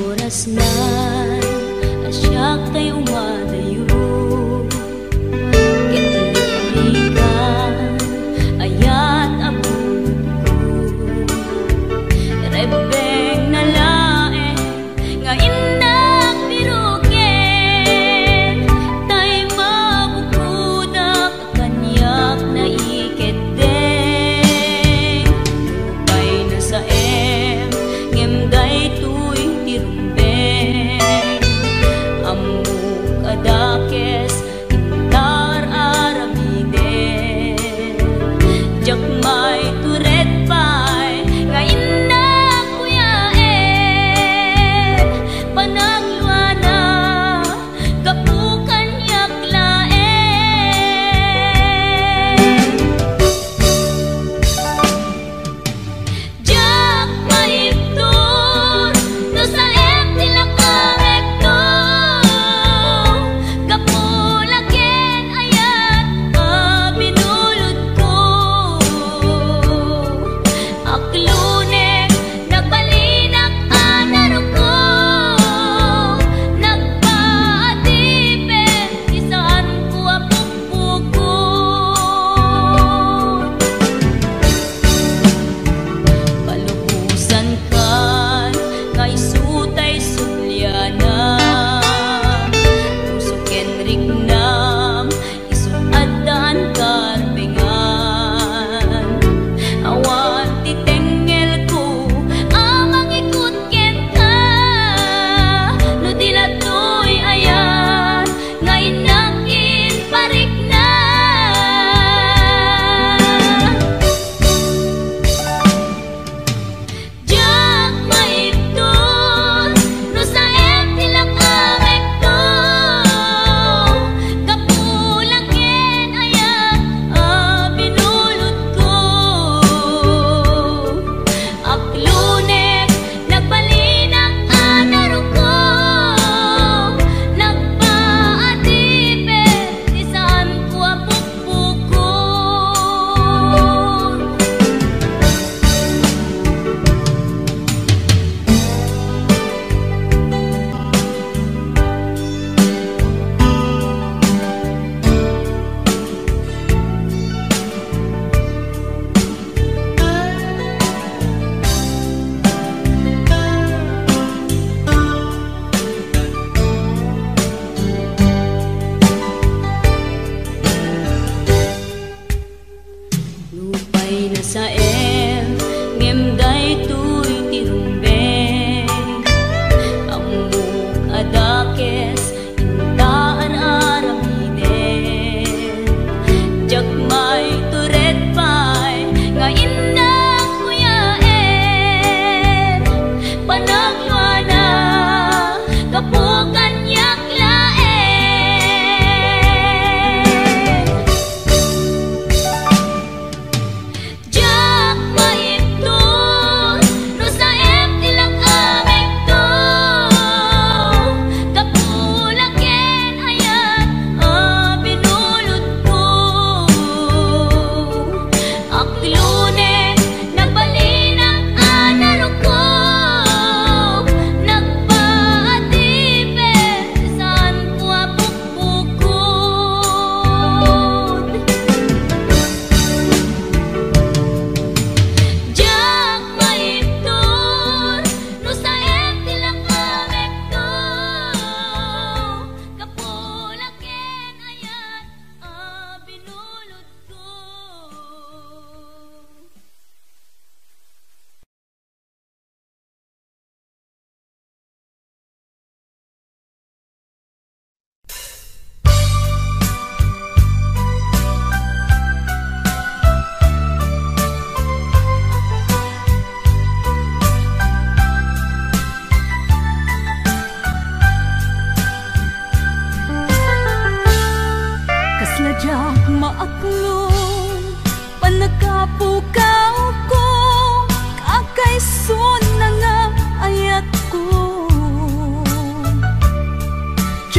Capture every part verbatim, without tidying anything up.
Orasna a siak tay umadayo, ket liklikan ayat a bunotko. Rebbengna laeng nga innak piruket, tay mabukodak kaniak naikeddeng. Nupay nasaem, ngem daytoy ti rumbeng. Ammok a dakes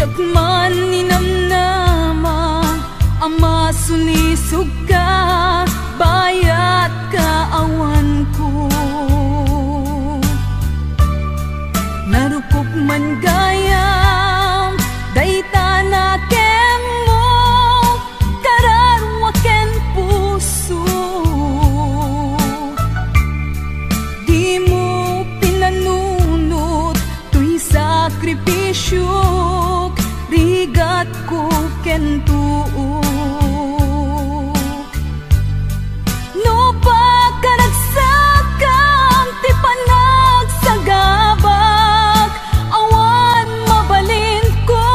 Diak man ninamnama a masulisogka, bayatka awanko. Narukop man gayam dayta nakemmo, kararua ken puso. Dimo pinanunot toy sakripisiok, rigatko ken tuok. No pakaragsakan ti panagsagabak, awan mabalinko.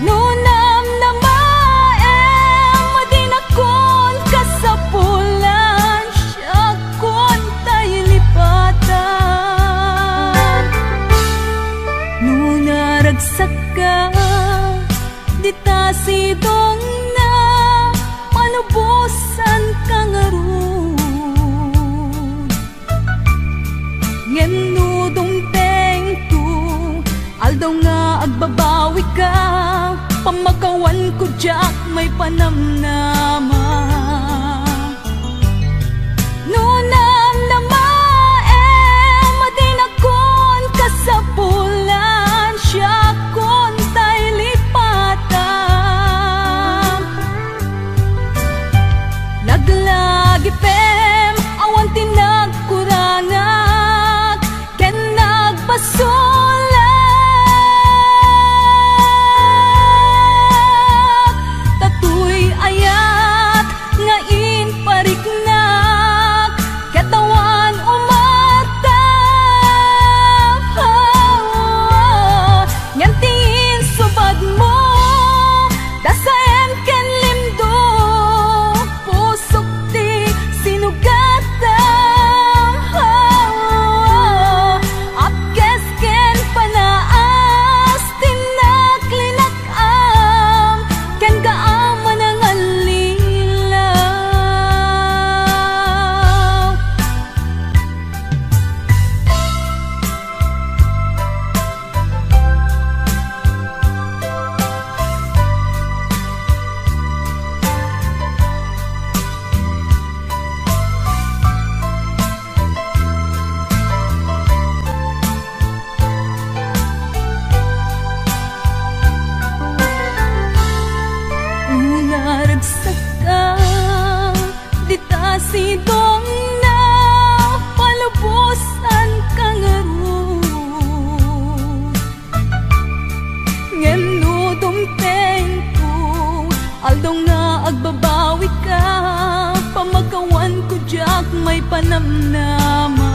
No namnamaem a dinakon kasapulan, siakon tay lipatan. No naragsakka, dita sidongna, palubosanka ngarud. Ngem no dumtengto, aldaw nga agbabawika, pamakawanko diak maipanamnama. No namnamaem a dinakon kasapulan, siakon tay lipatan. Laglagipem, awan ti nagkurangak ken nagbasolak. Ta toy ayat nga impariknak, ket awan umarta. Ngem ti insubadmo, dasaem ken limdo, pusok ti sinugatam. Apkes ken panaas ti naklinak-am kenka a manangallilaw. Naragsakka, dita sidongna, palubosanka ngarud. Ngem no dumtengto, aldaw nga agbabawika, pamakawanko diak maipanamnama.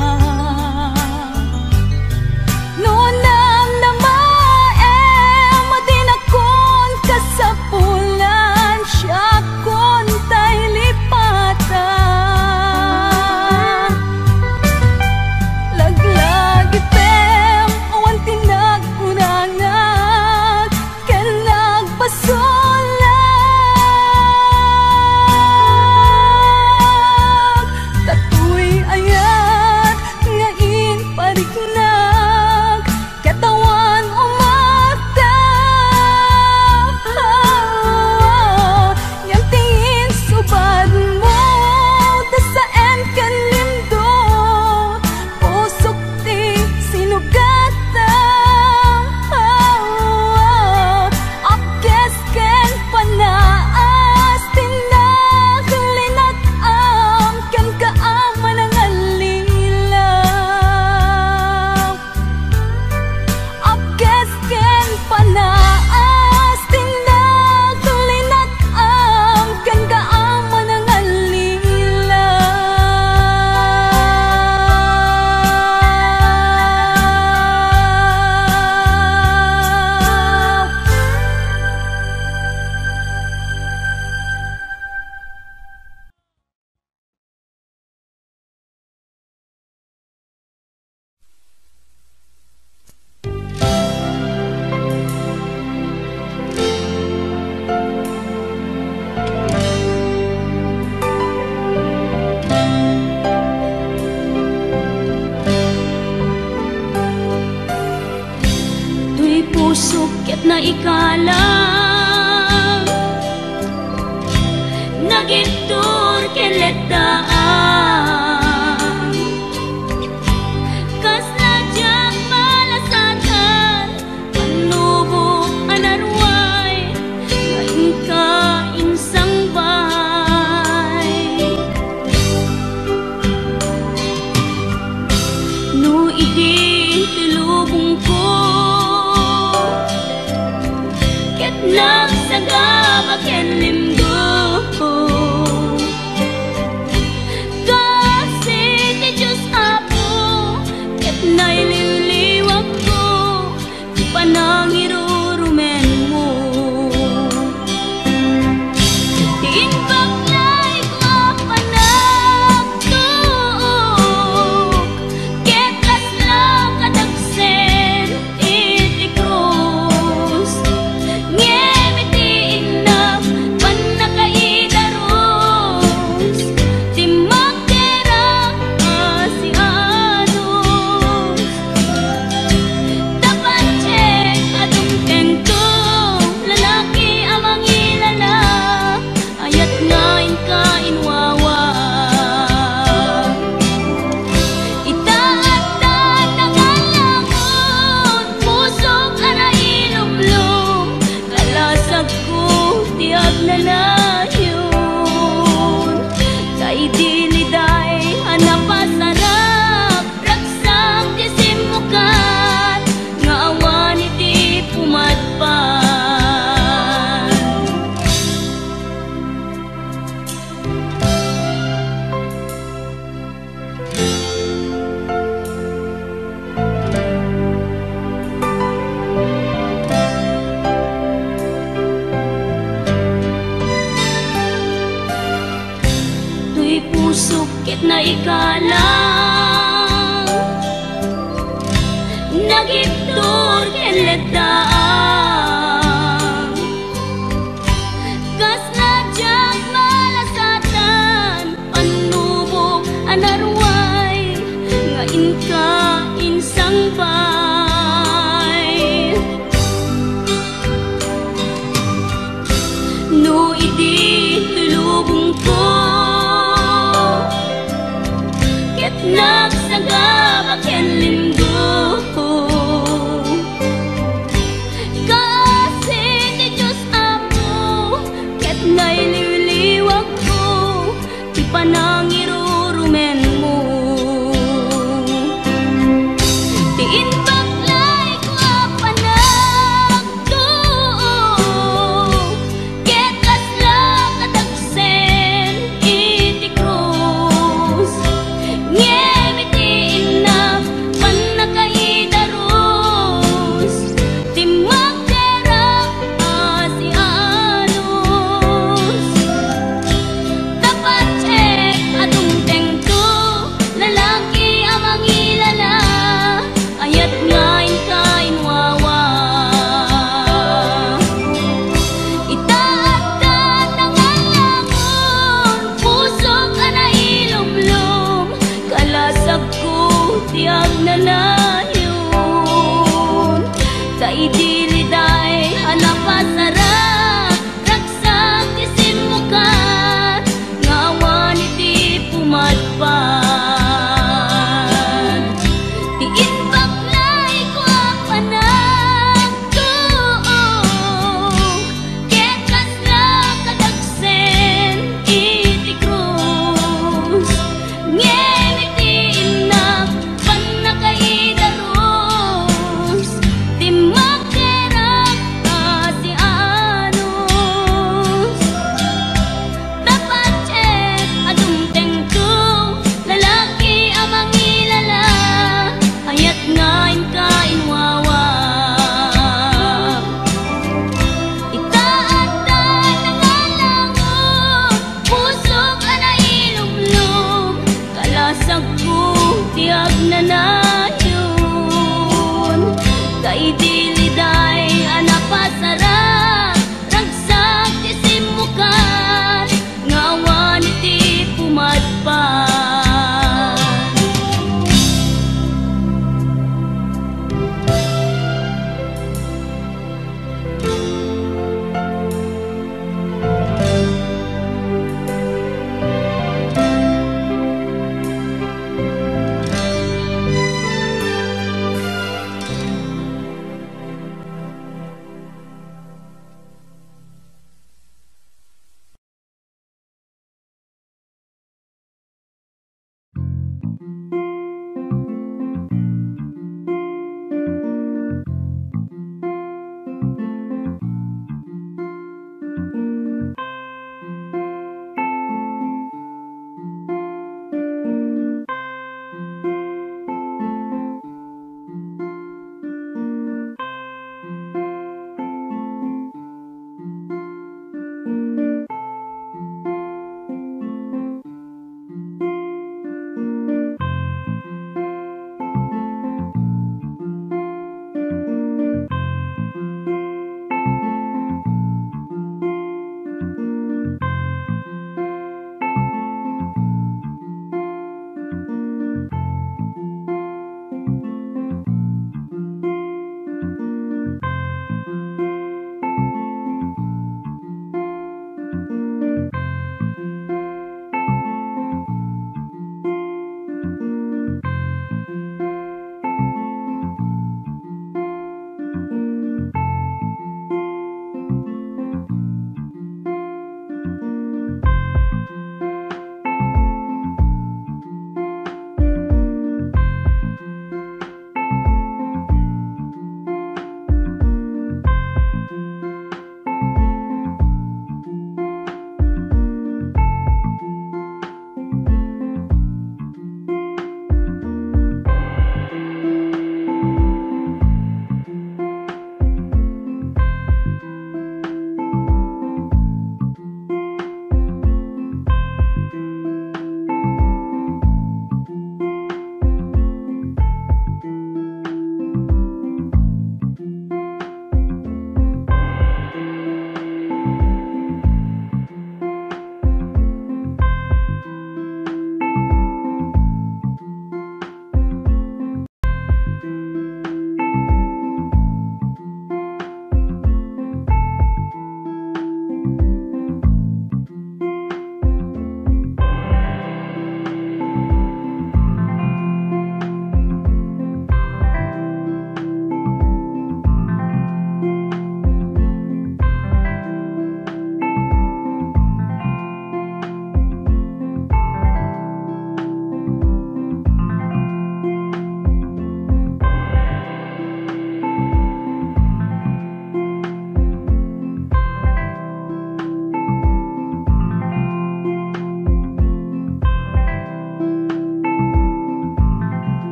No namnamaem a dinakon kasapulan, siakon tay lipatan. Laglagipem, awan ti nagkurangak ken nagbasolak. Ta toy ayat Sukket naikalang, nagittur ken letdaan. Kasla diak malasatan, pannubo a naruay, nga inka insangbay. No idi ti lubongko, ket nagsagaba ken limgo, kasi ti Dios Apo ket nailiwliwakko ti panangirurumenmo. Ti imbag nga isu a panagtuok, ket kasla kadagsen iti krus. Ngem iti innak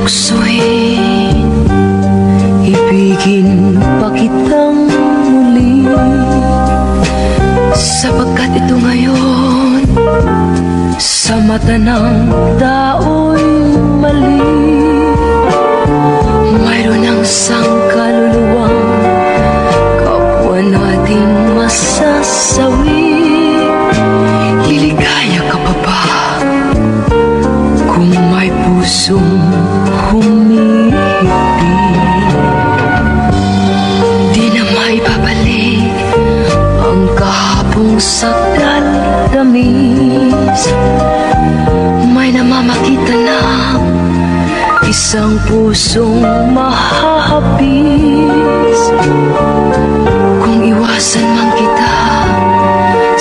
Tuksoin, ibigin pa kitang muli, sapagkat ito ngayon sa mata ng tao'y mali. Mayroon ang sangkaluluwang kapwa nating masasawi. Liligaya ka pa ba kung may pusong humihigpit? Di na maibabalik ang kahapong sagdat tamis. May namamakita na isang pusong mahahapis. Kung iwasan man kita,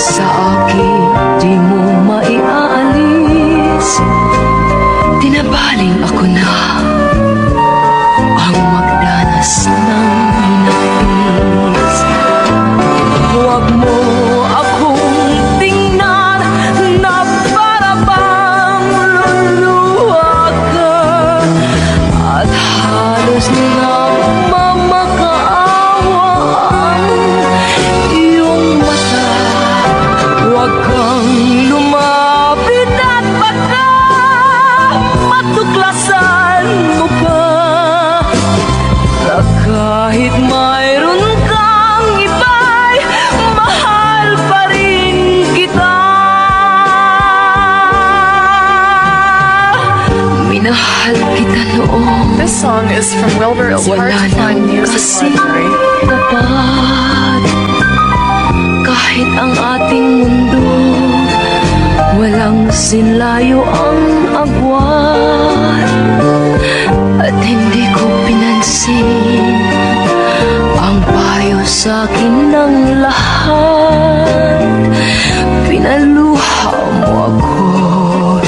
sa akin di mo maiaalis. Tinabaling ako na ang magdanas ng hinapis. Huwag mo akong tingnan na para bang luluha ka, at halos nagmamakaawa ang iyong mata. Huwag kang lumapit at baka matuklasan mo pa na kahit mayroon kang iba'y mahal pa rin kita. Minahal kita noon. This song is from Wilbur Hill's Hard to Find Music Library. Tapat. Kahit ang ating mundo, walang sinlayo ang agwat. At hindi ko pinansin ang payo sa akin ng lahat. Pinaluha mo ako,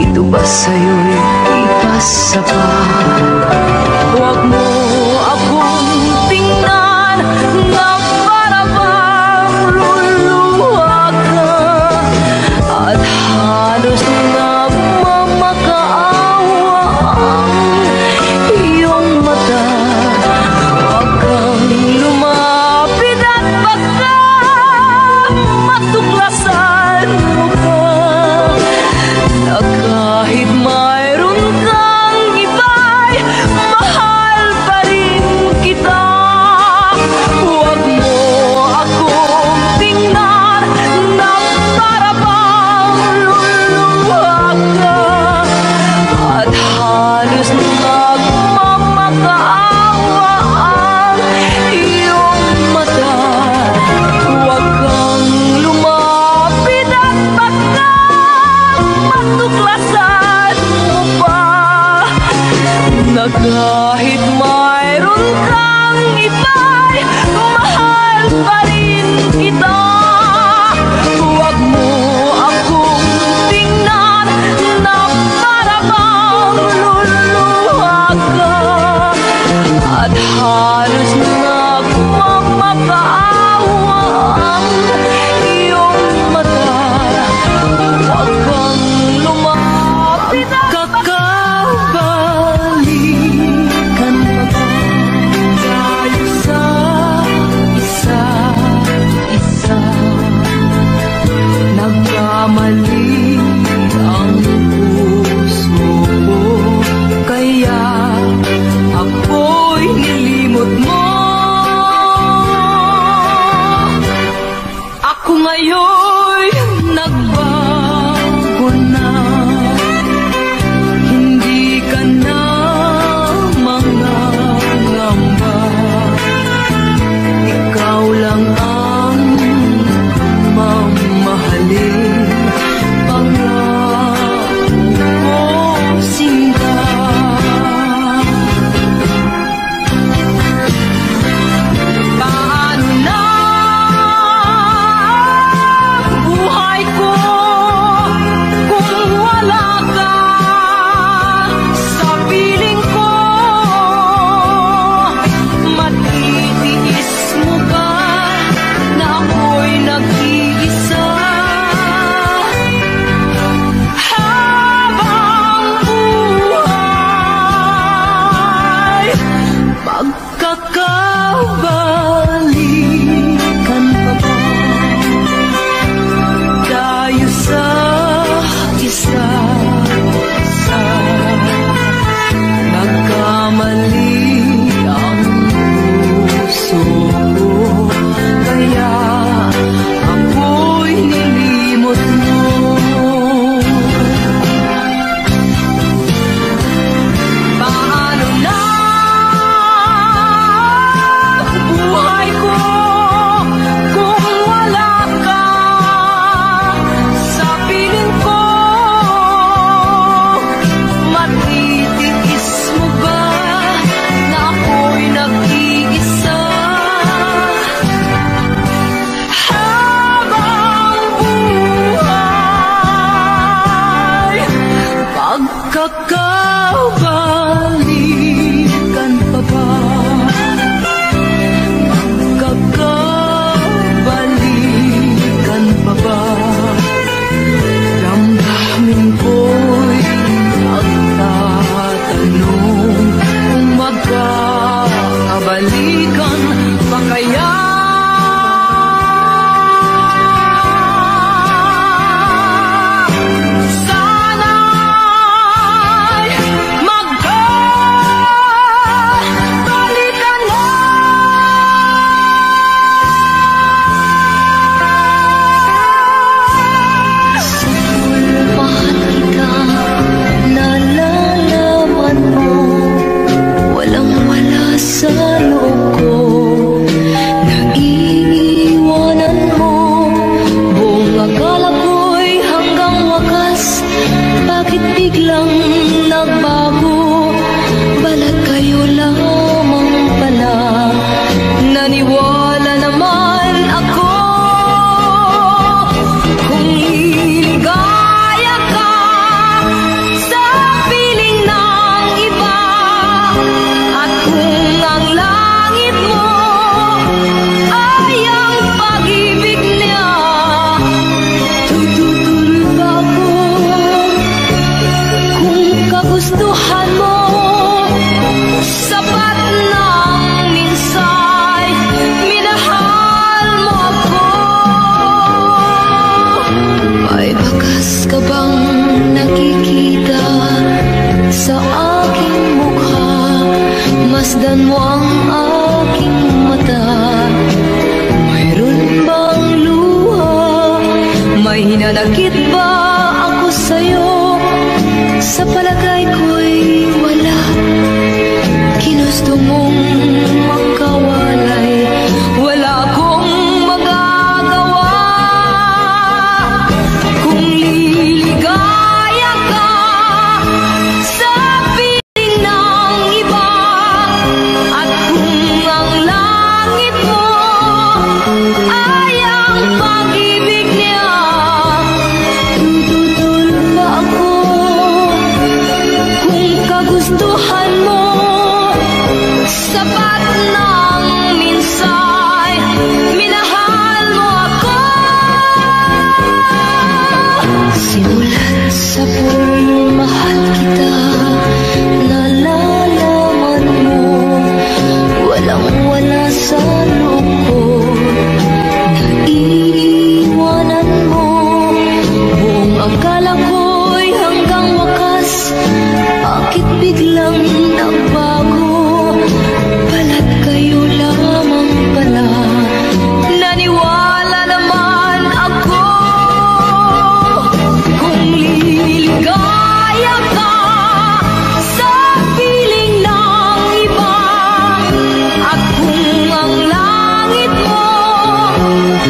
ito ba sa'yo'y ipasama? Huwag mo akong tingnan na para bang luluha ka, at halos nagmamakaawa ang iyong mata. Huwag kang lumapit at baka matuklasan mo pa na kahit mayroon kang iba'y mahal pa rin kita. Huwag mo akong tingnan na para bang luluha ka, at halos nagmamakaawa ang iyong mata. Huwag kang lumapit at baka matuklasan mo pa na kahit mayroon kang iba'y mahal pa rin kita. Huwag mo akong tingnan na para bang luluha ka, at halos nagmamakaawa ang iyong mata. Huwag kang lumapit at kakabalikan pa ba Balikan pa ba? Magkakabalikan pa ba? Damdamin ko'y nagtatanong kung magkakabalikan pa kaya. Sana'y magkabalikan na. Sa pulpahan kita, nalalaman mo, walang wala sa loob ko. Naiiwanan mo, buong akala ko'y hanggang wakas. Bakit biglang nagbago? Balat kayo lamang pala. Naniwala naman ako. Kung liligaya ka sa piling ng iba, at kung ang langit mo ay ang pag-ibig niya, tututol ba ako? Kung kagustuhan mo, sapat nang minsay minahal mo ako. May bakas ka bang nakikita sa aking mukha? Masdan mo ang aking mata. Mayroon bang luha? May hinanakit ba ako sa'yo? Sa palagay ko'y wala. Ginusto mong makawalay, wala akong magagawa. Kung liligaya ka sa piling ng iba, at kung ang langit mo ay ang pag-ibig niya, tututol pa ako. Kung kagustuhan mo, sapat nang minsay minahal mo ako. Simulat sa pulmahal kita, nalalaman mo, walang wala sa loob ko. Naiiwanan mo, buong akala ko'y hanggang wakas. Bakit biglang nagbago? Balat kayo lamang pala. Naniwala naman ako. Kung liligaya ka sa piling ng iba, at kung ang langit mo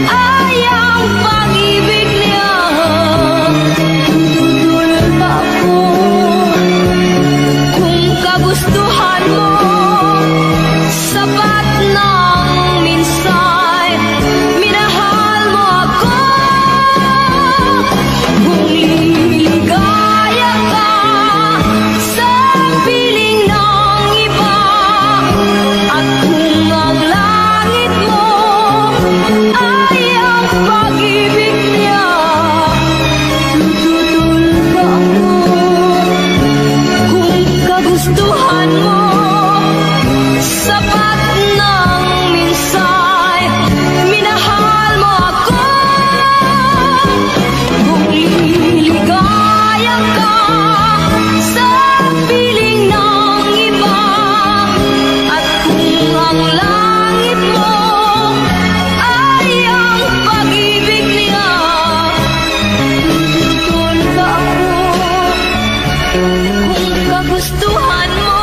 ay ang pag-ibig niya, tututol pa ako. Kung kagustuhan mo, sapat nang minsay minahal mo ako. Kung liligaya ka sa piling ng iba, at kung ang langit mo ay ang pag-ibig niya, tututol pa ako. Kung kagustuhan mo, sapat nang minsay minahal mo ako. Kung liligaya ka sa piling ng iba, at kung ang langit mo ay ang pag-ibig niya, tututol pa ako. Kung kagustuhan mo,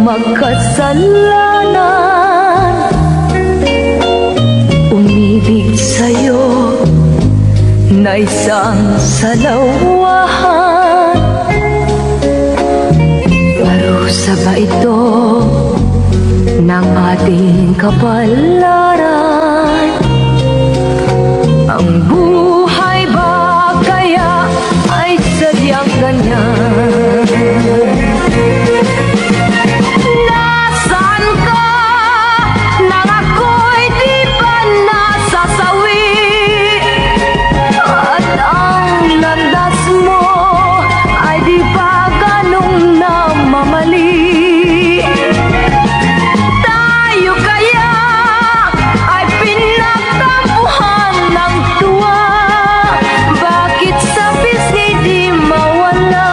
Makasalanan, umibig sa'yo na isang salawahan. Parusa ba ito ng ating kapalaran? Ang buhay ba kaya ay sadyang ganyan? Nasaan ka nang ako'y di pa nasasawi? At ang landas mo ay di pa ganong namamali? Tayo kaya ay pinagtampuhan ng tuwa? Bakit sa pisngi di mawala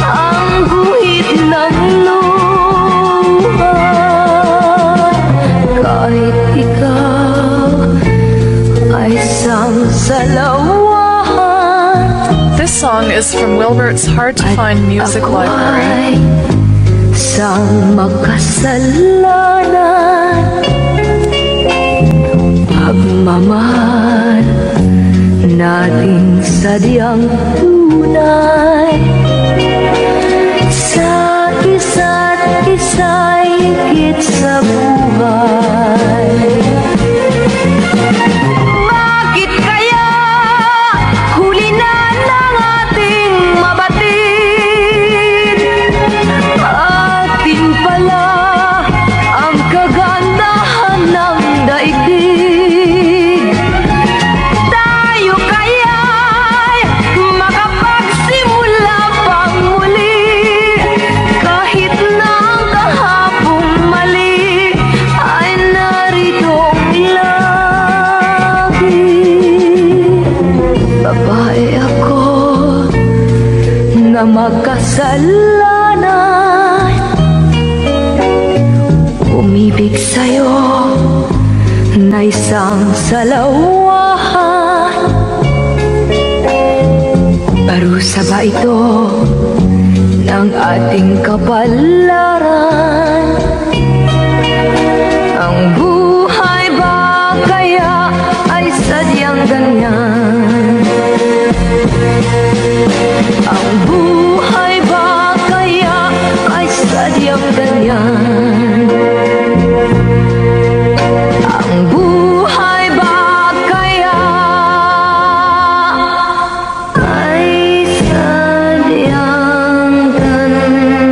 ang guhit ng luha? Kahit ikaw ay isang salawahan. This song is from Wilbert's Hard to Find Music Library. Sang makasalanan, pagmamahal nating sadyang tunay. Sa isa't isa'y higit sa buhay. Bakit kaya huli na ng ating mabatid? Atin pala ang kagandahan ng daigdig. Tayo kaya'y makapagsimula pang muli, kahit na ang kahapong mali ay naritong lagi. Babae ako na makasalanan, umibig sa'yo na isang salawahan. Parusa ba ito ng ating kapalaran? Ang buhay ba kaya ay sadyang ganyan? Ang buhay ba kaya ay sadyang ganyan? Ang buhay ba kaya ay sadyang ganyan?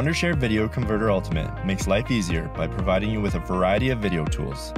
Wondershare Video Converter Ultimate makes life easier by providing you with a variety of video tools.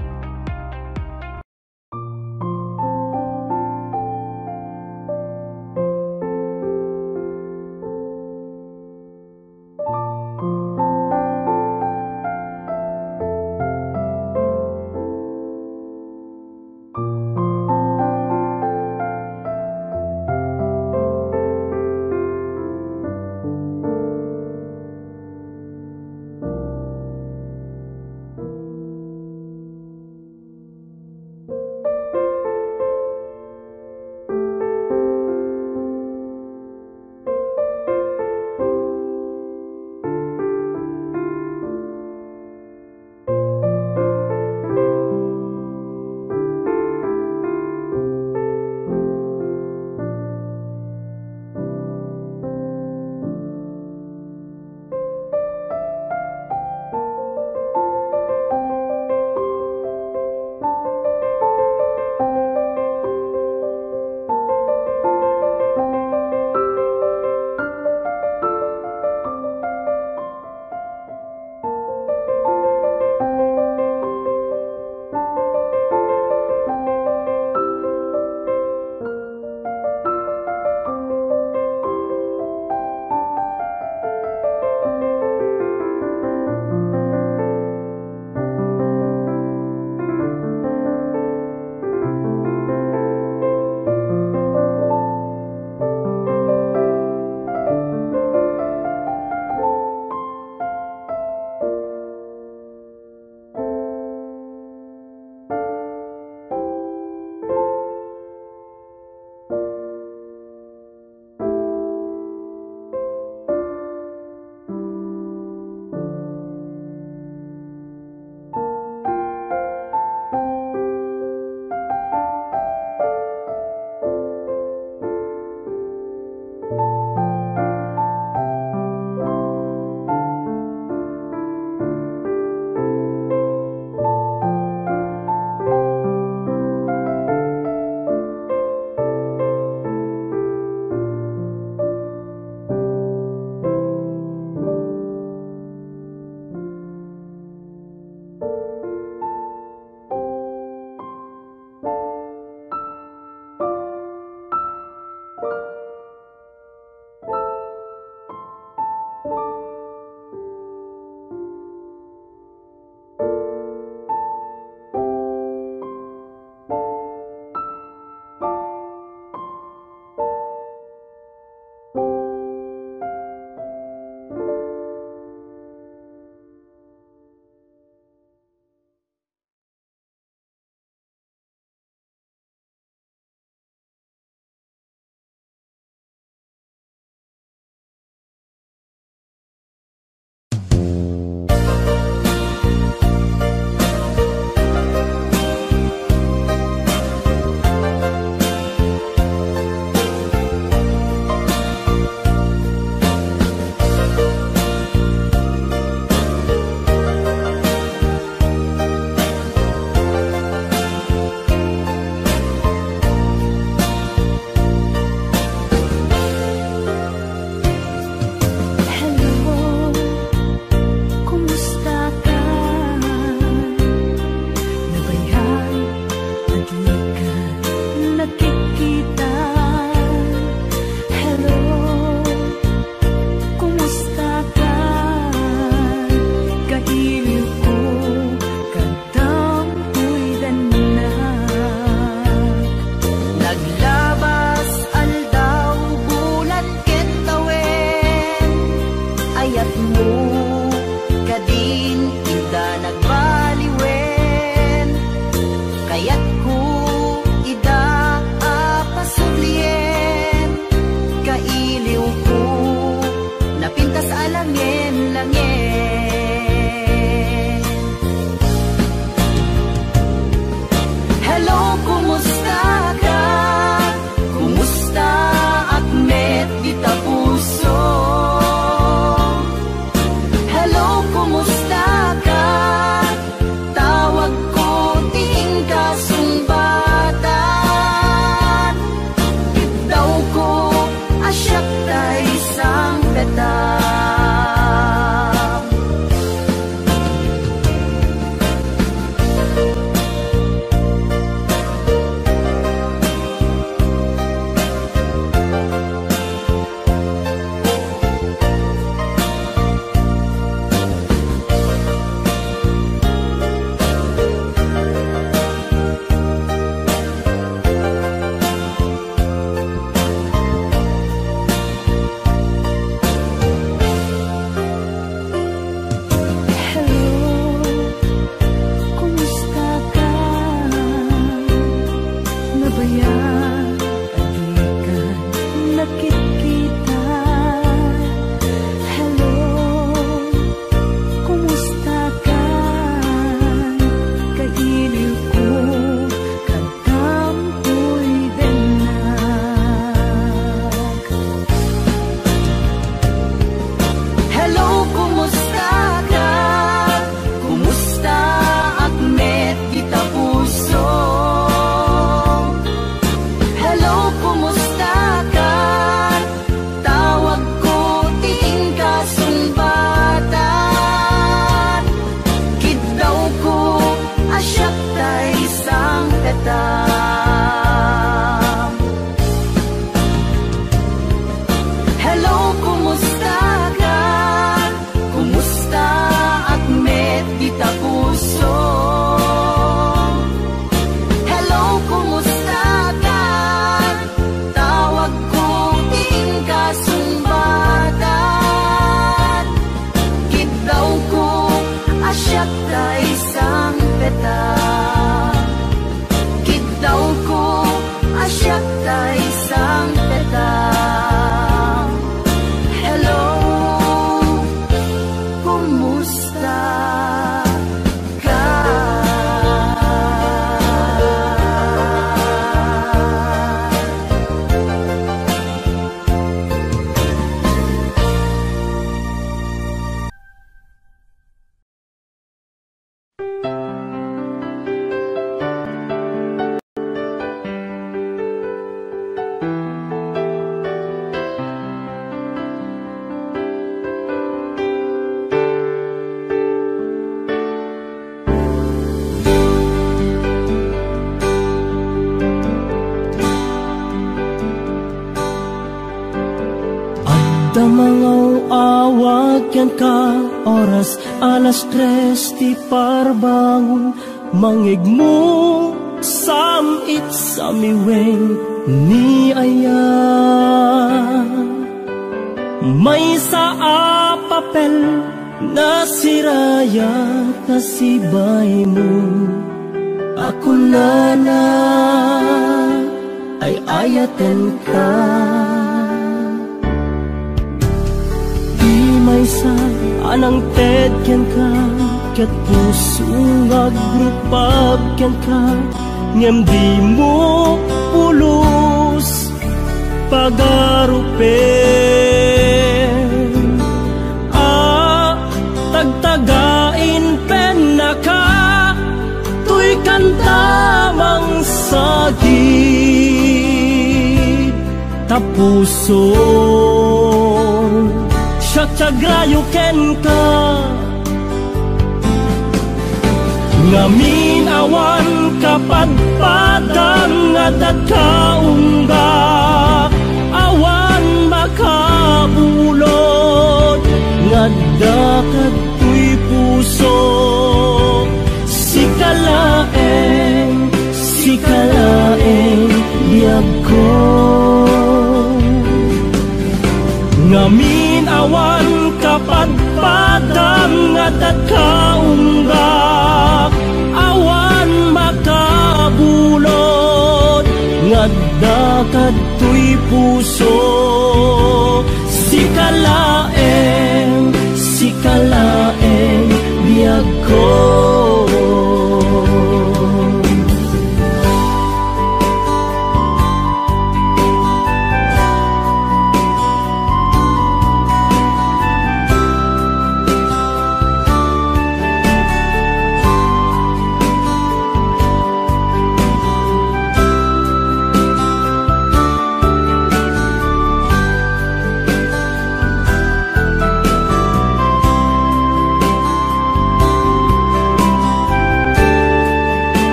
Kumusta ka? Tawagko ti inka sungbatan. Kiddawko a siak tay sangpetam. Hello, kumusta ka? Kumusta ak met dita puso? Hello, kumusta ka? Tawagko ti inka sungbatan. Kiddawko a siak tay sangpetam. Kiddawko a siak tay sangpetam. Hello, kumusta ka? Adda mangaw-awag kenka, oras alas tres ti parbangon, mangngegmo, sam-it, samiweng ni aya. Maysa a papel nasirayak, nasibay mo a kunana, ay-ayatenka. Ti maysa a nangted kenka, ket puso nga agrupab kenka, ngem dimo pulos pagarupen. A tagtagain pennaka, toy kanta mangsagid ta puson. Siak ti agrayo kenka, ngamin awan kapadpadam nga adda ka unggak, awan makabulod nga adda kadtoy puso. Sika laeng, sika laeng biagko. Ngamin awan kapadpadam nga adda ka unggak, awan makabulod nga adda kadtoy puso. Sika laeng, sika laeng biagko.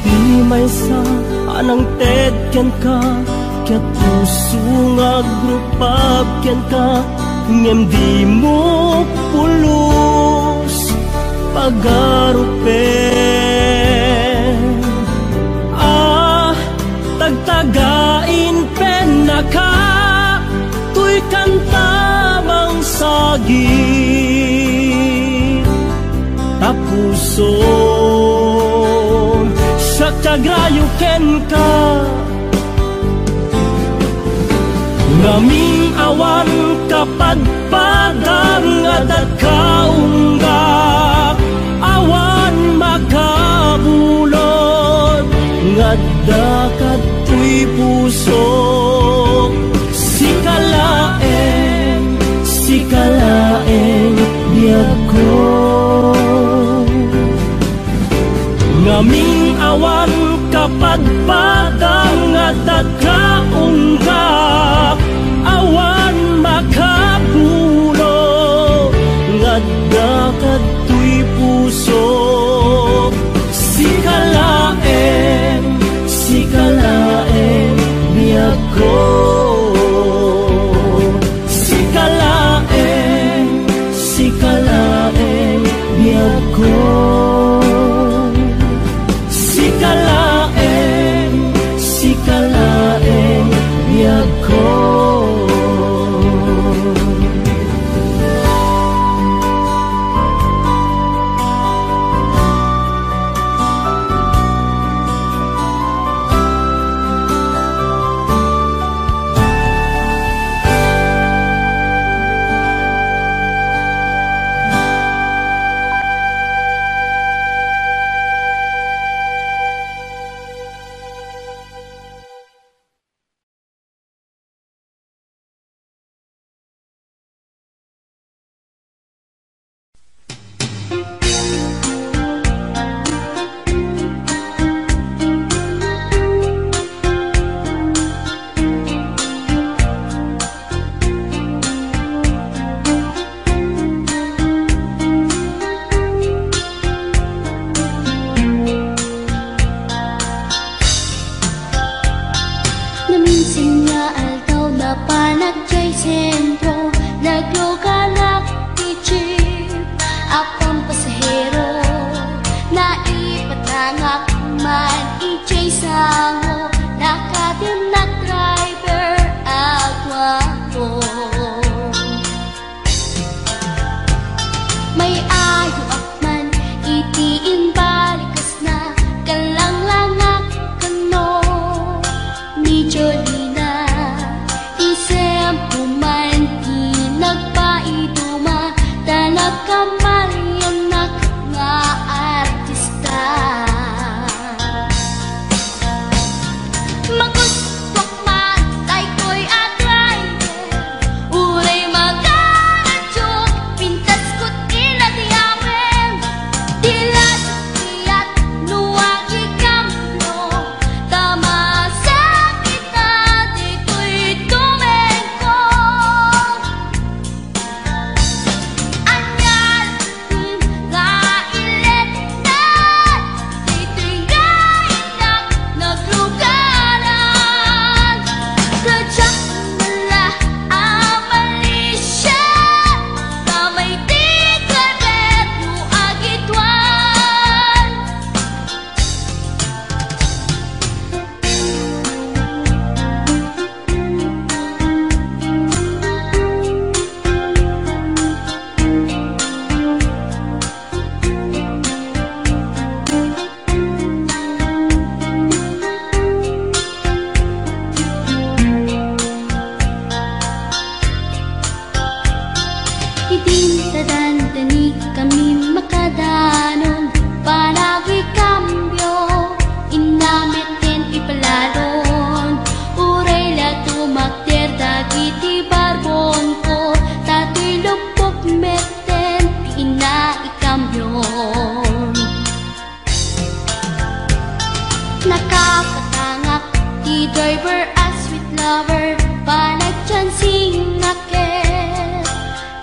Ti maysa a nangted kenka, ket puso nga agrupab kenka, ngem dimo pulos pagarupen. Ah, tagtagain pennaka, toy kanta mangsagid ta puson. Siak ti agrayo kenka, ngamin awan kapadpadam nga adda ka unggak, awan makabulod nga adda kadtoy puso. Sika laeng, sika laeng biagko. Ngamin awan kapadpad Sinna aldaw, napanak jay sentro, nagluganak ti jeep a pampasahero. Naipatangak man ijay sango, nakatimnak driver a guapo. May ayoak man iti imbalikas na, kallanglangak kano ni Jolina. Isem ko man ti nagpaiduma, ta nagkamaliannak nga artista. Magustuak man daytoy a driver, uray magaradio, pintas ket inadiamen. Di la diak no agikambio, ta masakit na ditoy tumengko. Ania nga iletna, ditoy nga innak naglugaran. Kadiak met la a malisia, ta may ti driver no agituan. Idin ta dandani kami makadanon, panagikambio, inna met ken ipalalon. Uray la tumakder dagiti barbonko, ta toy luppok metten ti inna ikambion. Nakapatangak ti driver a sweet lover, panagchancingak ket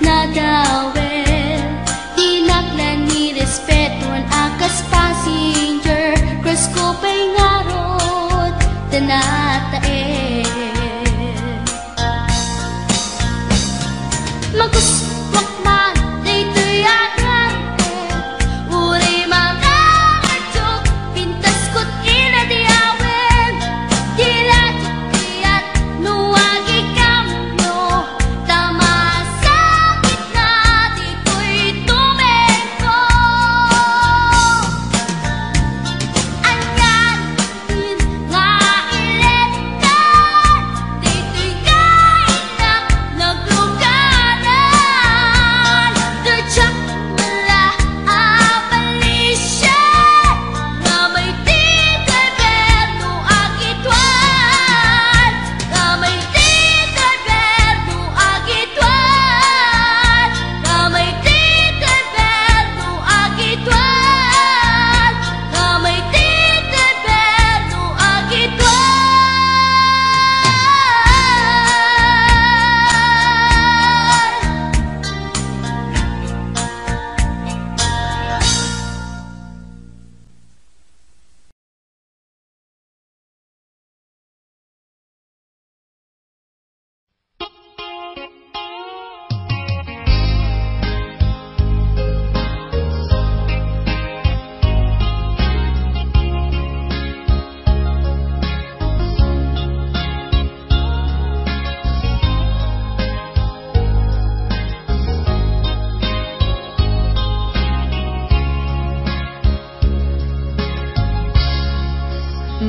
nadawel. Dinak la ni respetuan a kas passenger, crush ko pay ngarud ta nataen. Magustuak man daytoy a driver, uray magaradio, pintas ket inadiawen. Di la diak no agikambio, ta masakit na ditoy tumengko. Ania nga iletna, ditoy nga innak naglugaran. Kadiak met la a malisia, nga may ti driver no agituan, nga may ti driver no agituan, nga may ti driver no agituan, nga may ti driver no agituan.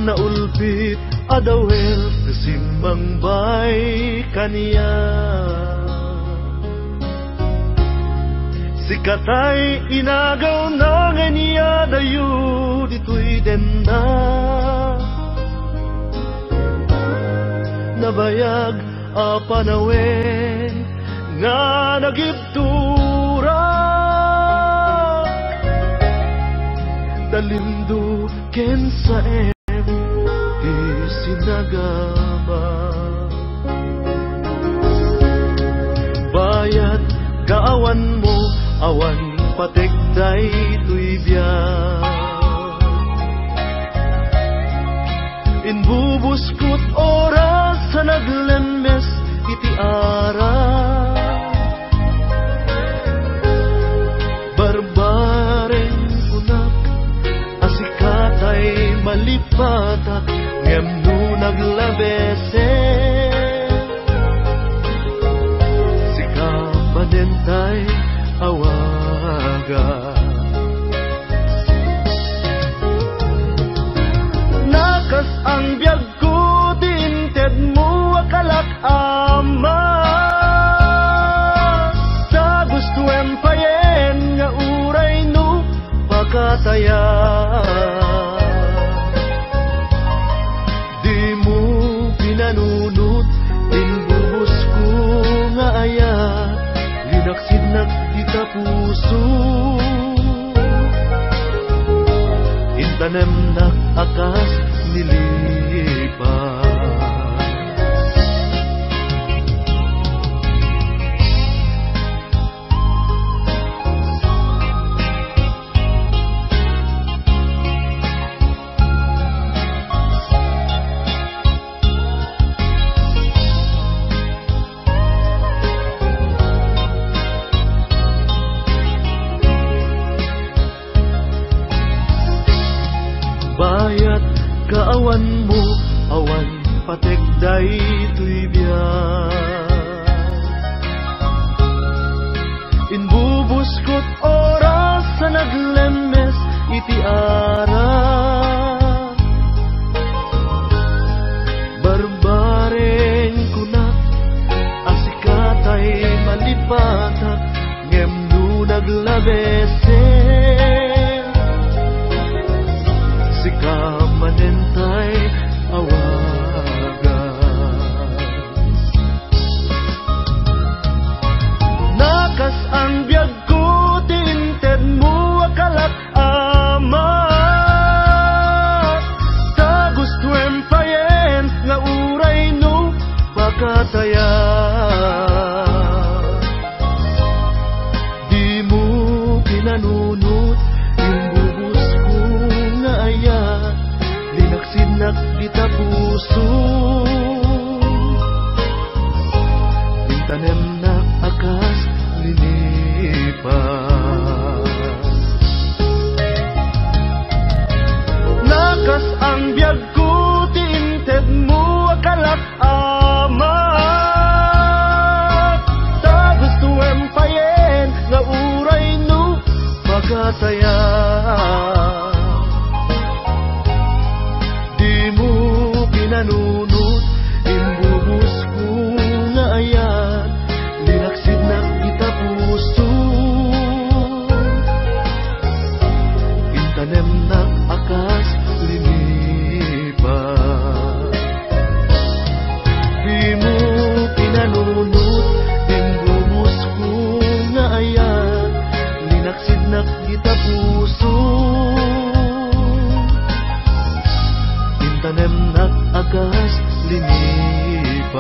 Naulbit a dawel ti simmangbay kaniak. Sika tay inagawna nga inyadayo ditoy denna. Nabayag a panawen nga nagibtura. Talindo ken saem ti sinagaba. Bayat kaawanmo, awan pateg daytoy biag. Imbubuskot oras a naglemmes iti ara. Barbareng kunak a sika tay malipatak, ngem no naglabesen, sika manen tay awaga. Nakas-an biag ko ti intedmo a kalak, Ama, ta gustoem payen nga uray no pakataya. Dimo pinanunot ti imbubosko nga ayat, linaksidnak dita puso. Intanemnak a kas ni lipas. Bayat kaawanmo, awan patek daytoy biag. Imbubuskot oras a naglemmes iti ara. Barbareng kunak a sika tay malipatak, ngem no naglabesen, sika manen tay awagan. Nakas-an biagko ti intedmo a kalak, Ama, ta gustoem payen nga uray no pakataya. Dimo pinanunot imbubusko nga ayat, linaksidnak dita puso. Intanemnak a kas linipas. Nakas-an biagko ti intedmo a kalak, Ama, ta gustoem payen nga uray no pakataya. Dimo pinanunot imbubusko nga ayat, linaksidnak dita puso. Intanemnak a kas linipas. Dimo pinanunot imbubusko nga ayat, linaksidnak dita puso. Intanemnak a kas linipas.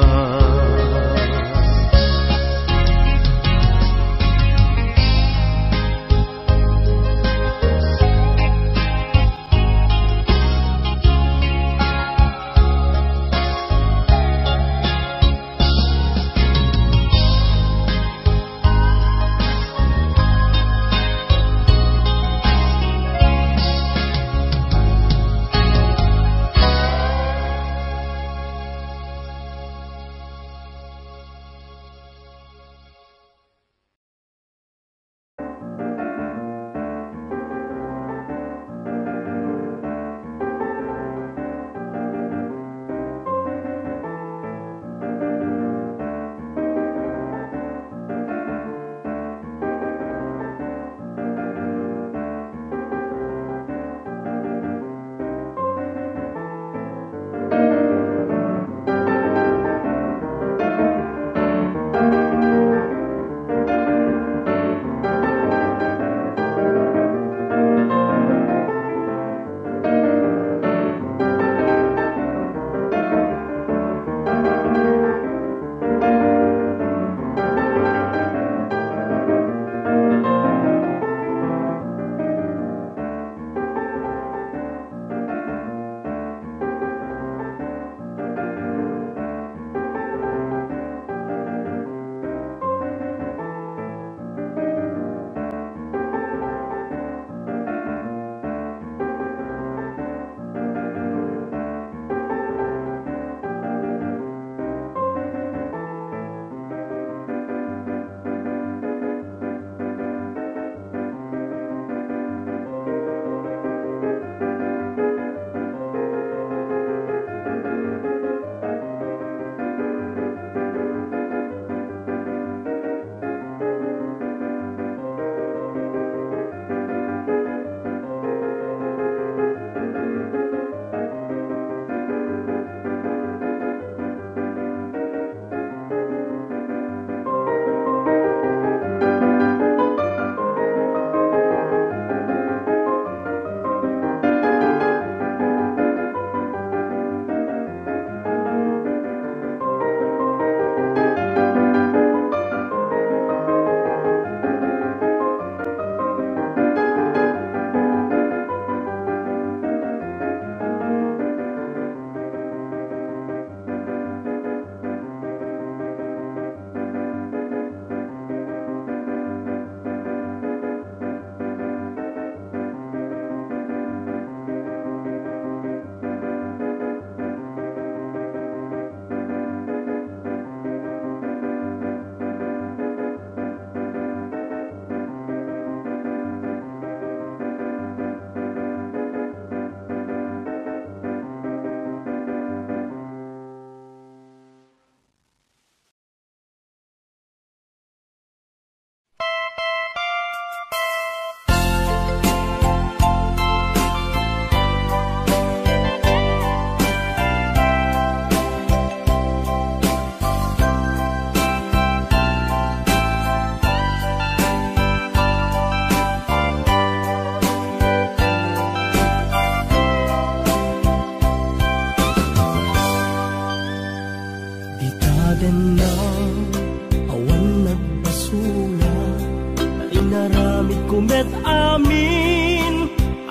amin a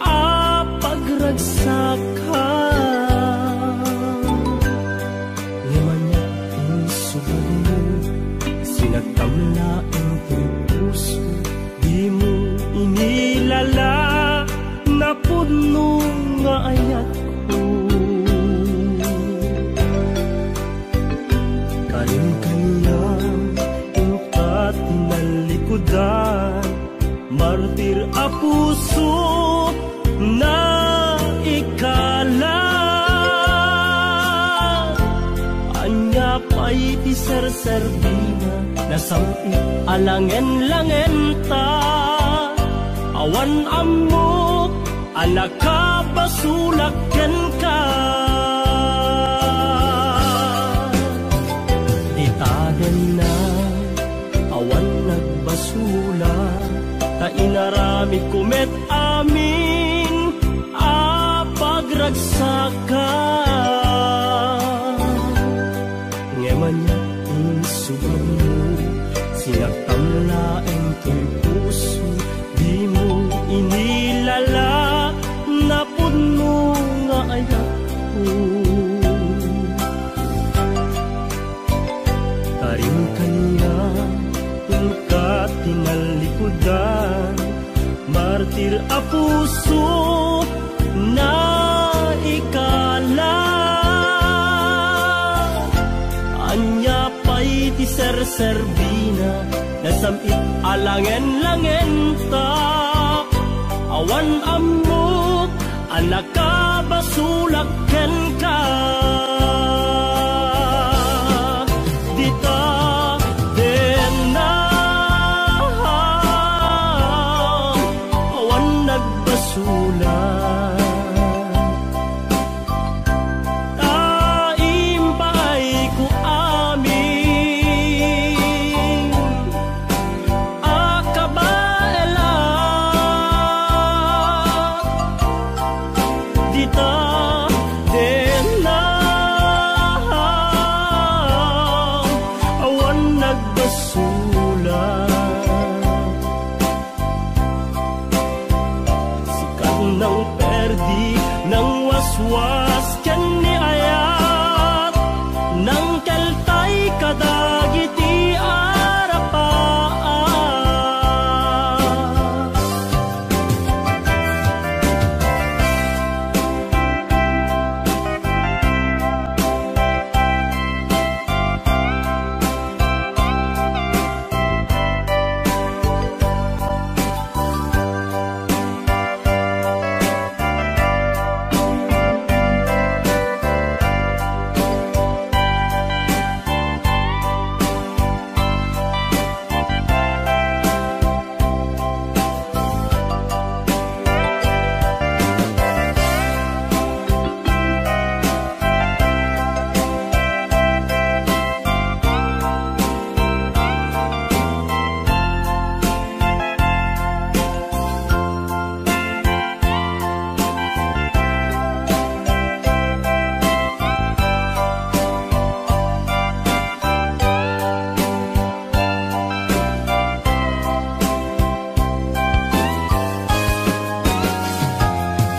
pagragsakam. Ngem ania insubagmo, sinagtam laeng toy puso, dimo inilala, napudno nga ayatko. Karim kaniam, inka ti nallikudan, martir a puso, naikala. Ania pay ti serserbina, nasam-it a langen-langenta. Awan ammok a nakabasolak kenka. Dita denna, awan nagbasolak, ta inaramidko met amin a pagragsakam. Ngem ania insubagmo, sinagtam laeng toy puso, dimo inilala, napudno nga ayatko. Karim kaniam, inka ti nallikudan, martir a puso, naikala. Ania pay ti serserbina, nasam-it a langen-langenta. Awan ammok a nakabasolak kenka. Dita denna, awan nagbasolak. Ta impaayko amin a kabaelan. Dita denna, awan nagbasolak. Sikat nang perdi, nang waswas ken ni ayat, nang keltay kadagiti arapaat.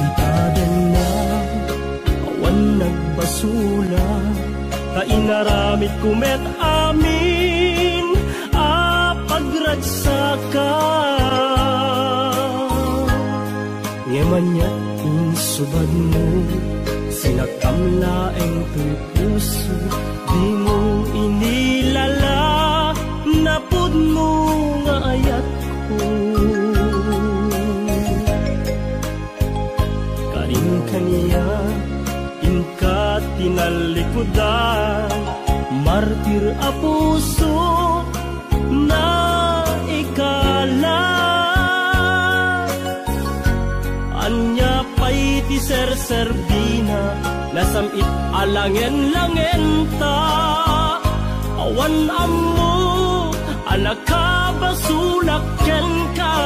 Ita denna, awan nagbasolak, ta inaramidko met amin a pagragsakam. Ngem ania insubagmo, sinagtam laeng toy puso, dimo inilala, napudno nga ayatko. Karim kaniak, inka ti nallikudan, martir a puso, naikala. Ania pay ti serserbina, nasam-it a langen-langenta. Awan ammo a nakabasolak kenka.